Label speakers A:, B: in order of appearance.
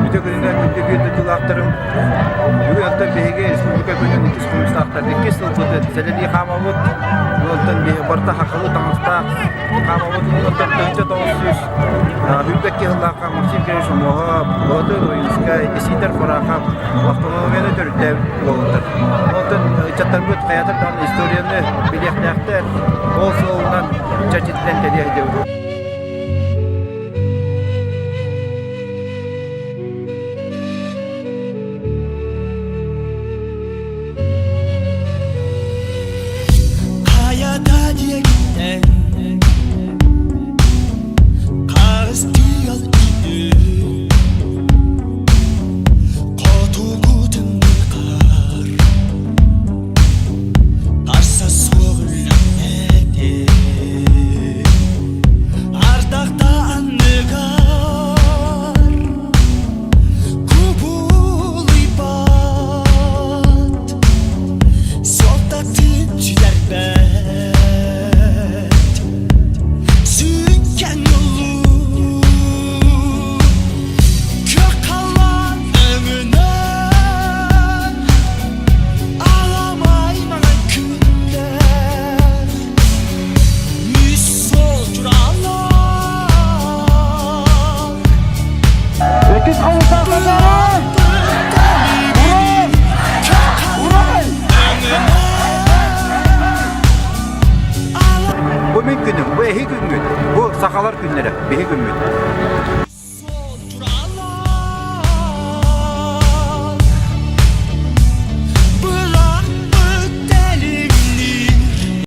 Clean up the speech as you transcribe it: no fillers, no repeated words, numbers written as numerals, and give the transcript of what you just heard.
A: Үтүө күнүнэн күндү биир дойдулаахтарым. Бүгүн оттон биһиги республика күнүн иккис хомустаахтар иккис сылбытын сэлэлии хаамабыт. Онтон биһиги барыта хахалы таҥастаах хаамабыт. Онтон 1922 сыллаахха Максим Кириллович Омуоһап, Боотур Ойуунскай, Исидор Фарахов автономияны төрүттээбит буолуттар. Онтон ыччаттарбыт хайатар даҕаны историяны билиэхтээхтэр. Ол суолунан чэрчитинэн кэлиэ сылдьабыт.
B: Хайата диэкиттэн харыстыал үйдү Хотугу тымныы хаар Харса суох үллэҥнээтэ Ардахта анныгар Кубулуйбат Суолтатын сүтэрбэт Сүҥкэн улуу Көх халлаан өҥүнэн Аламай маҥан күннэр Үс суол дьуралар
A: Иккис хомустаах Бу мин күнүм, бу эһи күҥҥүт, бу сахалар күннэрэ, биһи күммүт.